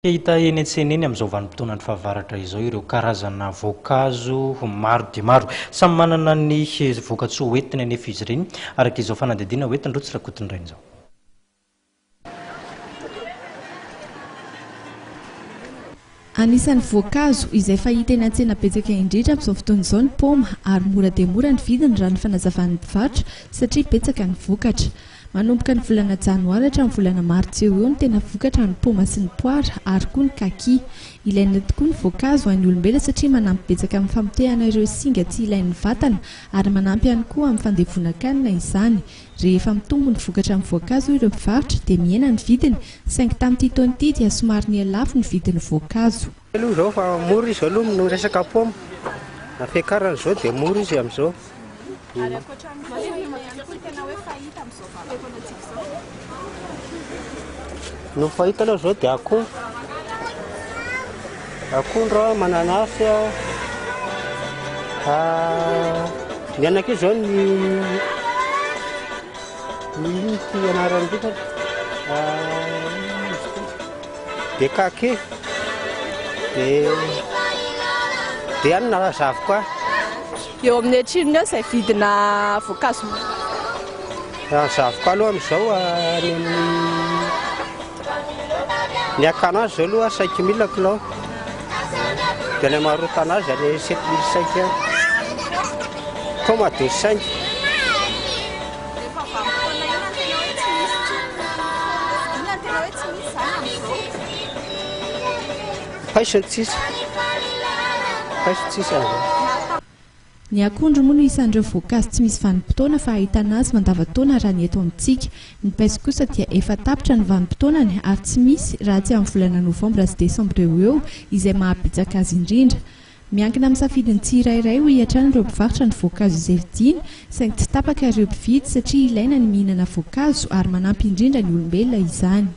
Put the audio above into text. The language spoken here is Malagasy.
Hita eny an-tsena eny amin'izao vanim-potoanan'ny fahavaratra izao ireo karazana voankazo maro dia maro. Samy manana ny vokatsoa hoentiny anefa izy ireny, araka izao fanadihadiana hoentin'i Rotsy Rakotondrainy izao. Anisan'ny voankazo izay fahita eny an-tsena betsaka indrindra amin'izao fotoana izao ny paoma ary mora dia mora ny vidiny raha ny fanazavan'ny mpivarotra satria betsaka ny vokatra. Manomboka ny volana janoary hatramin'ny volana martsa eo ho eo no tena vokatra ny paoma sy ny poara ary koa ny kaki. Ilaina tokoa ny voankazo ho an'ny olombelona satria manampy betsaka amin'ny famotehana ireo singa tsy ilain'ny vatana ary manampy ihany koa amin'ny fandevonan-kanina izany. Rehefa mitombo ny vokatra amin'ny voankazo hoy ireo mpivarotra dia mihena ny vidiny saingy tamin'ity taona ity dia somary niha-lafo ny vidin'ny voankazo. Aloha izao fa mora izy aloha no resaka paoma na fiakarana izao dia mora izy amin'izao. Ary ankoatra ny paoma inona ihany koa no tena hoe fahita amin'izao vanim-potoanantsika izao? No fahita aloha izao dia akondro. Akondro, mananasy, ny anankizy izao ny ny inona ity anarany ity fa dia kaki dia dia anona zavoka. Eo amin'ny hatrino eo izay vidina voankazo mora. Raha ny zavoka aloha amin'izao any amin'ny ny hakana azy izao aloha 5000 kilao. Dia ny hamarotana azy any 7500. Paoma de 5. Rehefa vanim-potoana inona no tena hoe tsy misy intsony? Inona no tena hoe tsy misy izany amin'izao? Paiso ny tsisy. Paiso tsisy amin'izao. Ny akondro moa no isan'ireo voankazo tsy misy vanim-potoana fa ahitana azy mandavantaona raha ny eto amintsika. Ny paiso kosa dia efa tapitra ny vanim-potoanany ary tsy misy raha tsy amin'ny volana novambra sy desambra eo ho eo izay maha-betsaka azy indrindra. Miankina amin'ny safidin'ny tsirairay hoy hatrany ireo mpivarotra ny voankazo izay vidiana, saingy tsy tapaka ireo mpividy satria ilaina ny mihinana voankazo ary manampy indrindra ny olombelona izany.